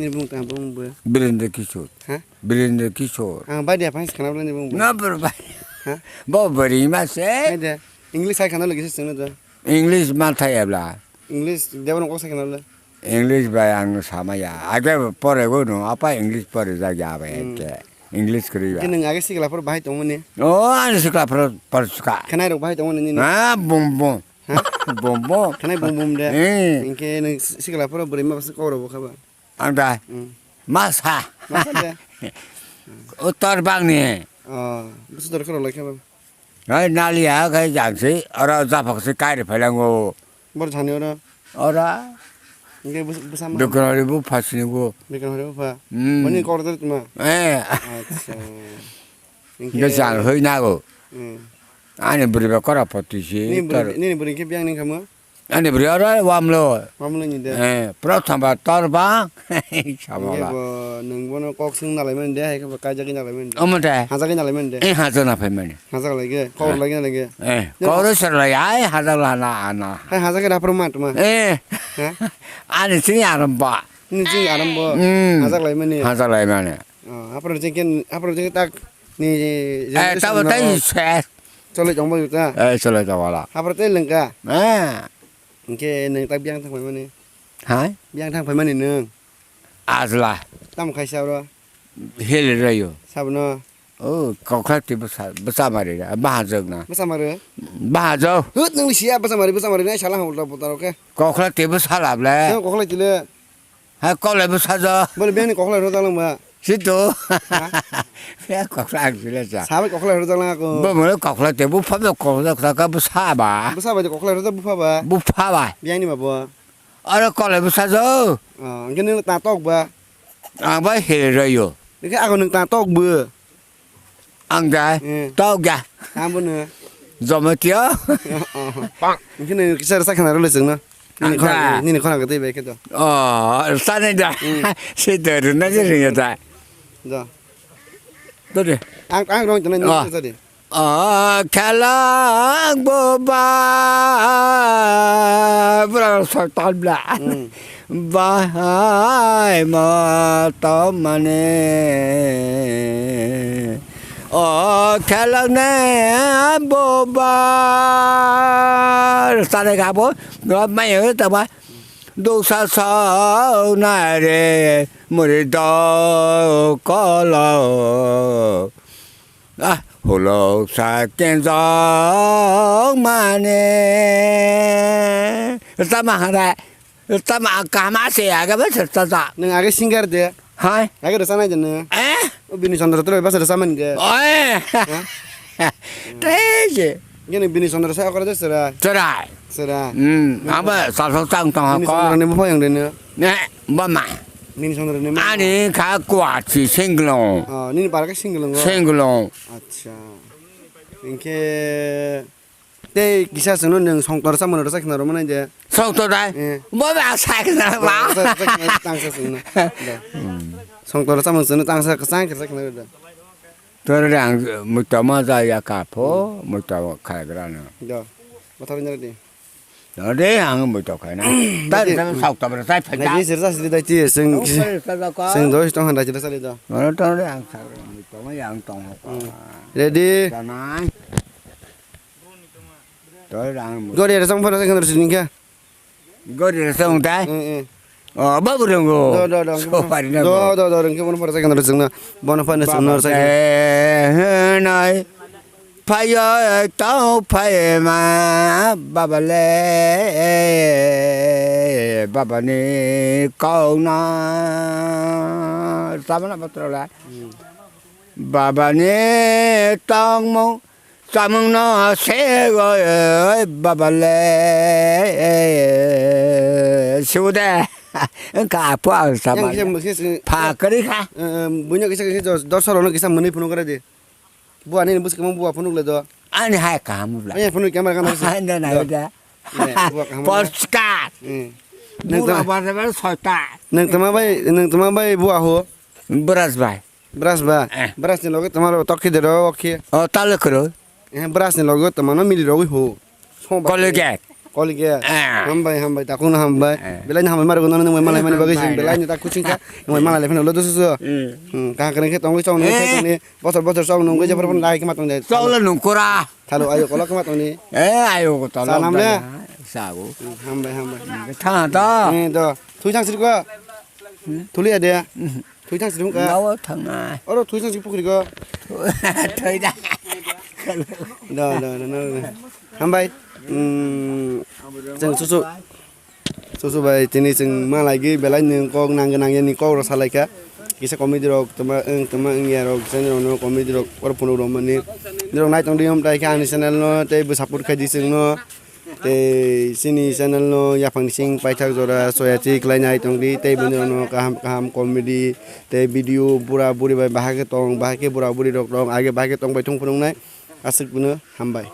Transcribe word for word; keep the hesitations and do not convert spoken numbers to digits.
Nini bumung tang bumung bo. Birendra Kishore. Ha? Birendra Kishore. Ang bai dia phang khana bla ni bumung bo. Na bro bai. Ha? Bo bari ma se. Hai de. English hai khana lagi se sengno do. English ma thai abla. English debo no kok sai khana bla. English bai ang sama ya. Age pore go no apa English pore ja ya bai Hmm. ke. English kri ba. Ke nang age sikla por bahai tong mani. O ani sikla por por suka. Khanai rok bahai tong mani ni. Ha bum bum. Ha? Bum bum. Khanai bum bum de. Eh. Inke nang sikla por bari ma bas ko ro bo khaba. Ang da. Hmm. Masa. Masa de. Uttar bangni. Oh, busu dor khoro lai khaba. Hai naliya khai jangsi oro japhak si kairi phailango. Bor jani oro. Ora. Inke bus-, bwsa ma. Dukun hari bu phasini bu. Dukun hari bu pha. Hmm. Mani kor tar tuma. Eh. Acha. Inke Inke chang hoi nago. Hmm. Ani buri ba kora poti si. Ni buri, ni buri ke biang ni kamo. Ani bwrwi oro wamlo. Wamlo ni de. Eh, prothom ba tor bang. Samala. Bo nung bono kok sung nalai mani de, hai khe bo kaijagwi nalai mani de. Omo de. Hajagwi nalai mani de. Eh, haja na phai mani. Hajak lai ge, kok lai ge, lai ge. Eh, kok ro ser lai, ai, haja la na, ana. Hai hajak ge rapor ma tuma. Eh. Ha? Ani sini aram ba. Ni sini aram bo. Hmm. Hajak lai mani. Hajak lai mani. Oh, hapro jeng ken, hapro jeng tak ni Eh, generation tabo no tai se. Chole jong bo ta. Eh, chole jong wala. Hapro te lengka. Eh. Inke neng tak biang thang phaimani. Hai? Biang thang phaimani neng. Ajla. Tam khai sa ro. Hele rayo. Sabno. Oh, kokla ti basa, basa mari. Bahajok na. Basa mari. Bahajok. Hut nang sia basa mari, basa mari na sala hawla botaro ke. Kokla ti basa lablai. Kokla ti le. Ha, koklai bwsajo. Bole biyangni koklai rwjak langma. Situ. Ha? Biyang koklai ang sile sa. Sabai koklai rwjak lang ako. Bo mole koklai te bupha ba koklai kha bwsa ba. Bwsa bai koklai rwjak bupha ba. Bupha ba. Biyangni ba bo. Aro koklai bwsajo. Oh, hwnkhe nini ta tok ba. Ang bai hil rw yo. Hwnkhe ako nwng ta tok bo. Ang da, Hmm. Tau ga. Abo no. Jometio. Hwnkhe nini kisa rwsa khna rwle chwngno. Nini Ang khorang, da. Nini khorang kwtwi bai khe to. Oh, sani da. Hmm. Si da rwna je ringya da. Da. Dode. Ang, ang rong tene nini Oh. Kisa di. Oh, khelang boba. Bra sotal bla. Hmm. Bahai ma tomane. O khelokne bobar. Sare gabo, mayo taba. Duksa sauna re, muri do kolo. Ah, hulok sa kenjong mane. Sama hara. Tamo kaham ase, age bai se ta ta. Nwng age singer de. Hai. Age rwchanai de nwng. Eh? O Bini Chandra tole basa rwchamani de. Oi. Ha? Tei je. Gini Bini Chandra sa okra de sera. Serai. Sera. Hmm, aba sal sal tang tang Bini ko. Chandra ni bupha yang de nwng. Ne, bama. Bini Chandra ni ma. Ani kha kwati singlong. Oh, nini para khe singlong. Singlong. Acha. Hwnkhe Tei kisa chwngno nwng songtor chamani rwchak khna rwmani de. Songtor dai? Eh. Bo ba sa khna ba. Rwchak, rwchak khna tangsa chwngno. Da. Songtor chamani chwngno tangsa kwchang kwchak khna da. Tor rang muitama ja ya ka pho, muitama khagra no. Da. Bathar ni di. Tor de ang muito khaina. Ta ta songtor rwchak phai da. Nai sir sa sir dai ti chwng. Songtor rwchak ka. Chwng doi tong han dai ti sa le da. Tor de ang sa muitama yang tong ha. Ready? Janai. Gori rasa ungpha rasa khandar sini kha. Gori rasa ungtai? Eh, eh. Oh, babu ronggo. Do, do, do. So, pari na do, bo. Do, do, rengke bono phara sakandar singna. Bono phara singna Baba rasa. Eh, nai. Phayo tau phaima baba le. Baba ni kauna. Samana patra la. Hmm. Baba ni tongmo. Samung no se go, eh, baba le, eh, siu de. Engka apu ang sama. Yang kisa mungkin sing- Pakari kha. Eh, eh, bunya kisa kisa dos, dos solo no kisa mani phunuk kare di. Buah ni bus kemang buah phunuk le do. Ani hai kamu bla. Ani phunuk kamera kan. Ani na da. Buah kamu. Polska. Hmm. Neng tama bai, neng tama bai buah ho. Beras bai. Bras ba? Eh. Bras ni loge tomar tok khi de ro khi. O tale kro. Eh, bras ni loge tomar no mili rogwi ho. Song ba. Colgate. Kol khe. Ah. Hambai, hambai, takhukno hambai. Eh. Belai no hambai ma rwgo nono nwng bai malai mani bagwi chwng belai no ta kuching kha. Nwng bai malai phano ulo doso so. Hmm. Hmm, kaham kwrwng khe tongwi chong nung khe tongni. Bosor bosor chong nung khe jephar phano dai khe ma tong de. Chong le nung kura. Thalo ayo kolok khe ma tongni. Eh, ayo ko tolo. Sa nam le? Sa go. Hmm, hambai, hambai. Tha ta. Eh, do. Thui thang sirko. Hmm? Thuli ya de. Hmm. Thui thang sirung ka. Lawa thang ai. Oro thui thang si pukri ko. Thui da. Da, da, da, da, da. Hambai. Hmm. Chwng susu. Susu bai tini chwng malai gi belai nwng kok nang nang yani kok rok salai kha. Kisa comedy rok tama, wng tama wng ya rok, chwng rok no comedy rok oro phunuk rok mani. Nirok nai tong di hom tai kha ani channel no, tei bo support khai di chwng no. Tei chini channel no yaphang sing paithak jora soya chi khlai nai tong di, tei bini rok no kaham kaham comedy, tei video bura buri bai bahai khe tong, bahai khe bura buri rok tong, age bahai khe tong bai thung phunuk nai. Aswk bono hambai.